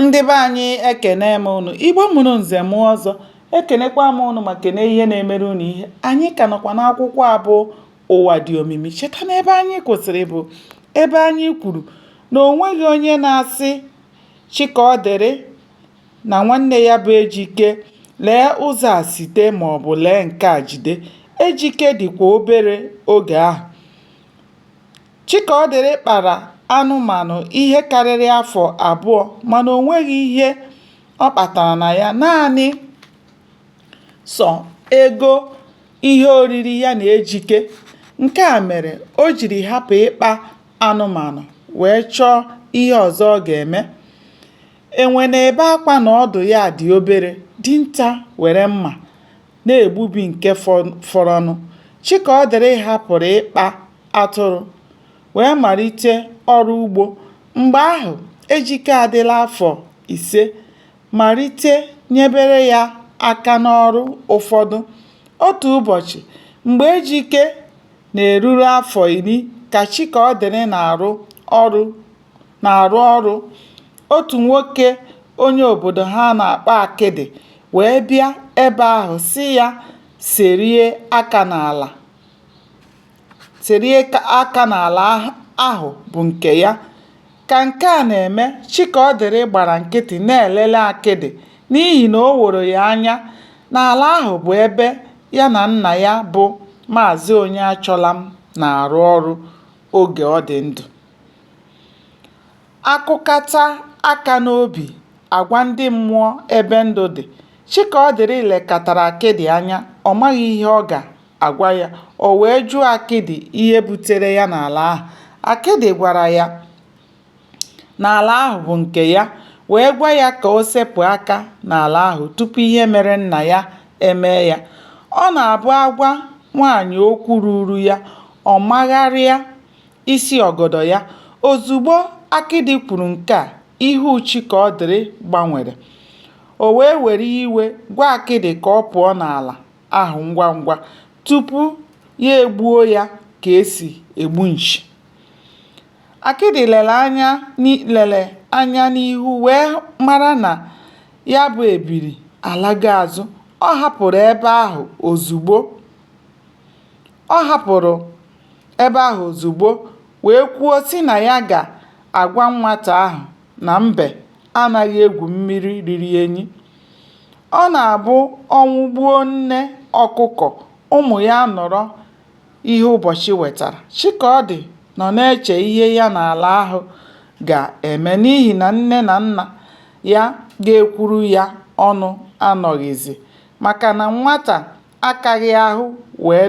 Ndị be anyị ekene m ụnụ. Igbo mụrụ nze mụọ ọzọ, ekenekwa m ụnụ ma kene ihe na-emere ụnụ ihe. Anyị ka nọkwa n'akwụkwọ a bụ Ụwa Dị Omimi. Cheta na ebe anyị kwụsịrị bụ ebe anyị kwuru na o nweghị onye na-asị Chikaọdịrị na nwanne ya bụ Ejike lee ụzọ a site maọbụ lee nke a jide. Ejike dịkwa obere oge ahụ. Chikaọdịrị kpara anụmanụ ihe karịrị afọ 2 mana o nweghị ihe ọ kpatara na ya, naanị sọ ego ihe oriri ya na Ejike. Nke a mere o jiri hapụ ịkpa anụmanụ wee chọọ ihe ọzọ ọ ga-eme. Enwe na-ebe akwa na ọdụ ya dị obere, dinta were mma na-egbubi nke fọrọnụ. Chikaọdịrị hapụrụ ịkpa atụrụ wee malite ọrụ ugbo. Mgbe ahụ, Ejike adịla afọ 5, malite nyebere ya aka n'ọrụ ụfọdụ. Otu ụbọchị, mgbe Ejike na-erule afọ 10 ka Chikaọdịrị na-arụ ọrụ, otu nwoke onye obodo ha a na-akpọ Akịdị wee bịa ebe ahụ sị ya serie aka n'ala ahụ bụ nke ya. Ka nke a na-eme, Chikaọdịrị gbara nkịtị na-elele Akịdị n'ihi na o woro ya anya na ala ahụ bụ ebe ya na nna ya bụ Maazị Onyeachọlam na-arụ ọrụ oge ọ dị ndụ. A kụkata aka n'obi, a gwa ndị mmụọ ebe ndụ dị. Chikaọdịrị lekatara Akịdị anya, ọ maghị ihe ọ ga-agwa ya. O wee jụọ Akịdị ihe butere ya n'ala ahụ. Akịdị gwara ya na ala ahụ bụ nke ya, wee gwa ya ka o sepụ aka n'ala ahụ tupu ihe mere nna ya emee ya. Ọ na-abụ a gwa nwaanyị okwu ruuru ya, ọ magharịa isi ọgọdọ ya. Ozugbo Akịdị kwuru nke a, ihu Chikaọdịrị gbanwere. O wee were iwe gwa Akịdị ka ọ pụọ n'ala ahụ ngwa ngwa tupu ya egbuo ya ka e si egbu nchi. Akịdị lere anya n'ihu wee mara na ya bụ ebiri alago azụ. Ọ hapụrụ ebe ahụ ozugbo. Ọ hapụrụ ebe ahụ ozugbo wee kwuo sị na ya ga-agwa nwata ahụ na mbe anaghị egwu mmiri riri enyi. Ọ na-abụ ọnwụ gbuo nne ọkụkọ, ụmụ ya anọrọ ihe ụbọchị wetara. Chikaọdị nọ na-eche ihe ya na ala ahụ ga-eme n'ihi na nne na nna ya ga-ekwuru ya ọnụ anọghịzị maka na nwata akaghị ahụ wee.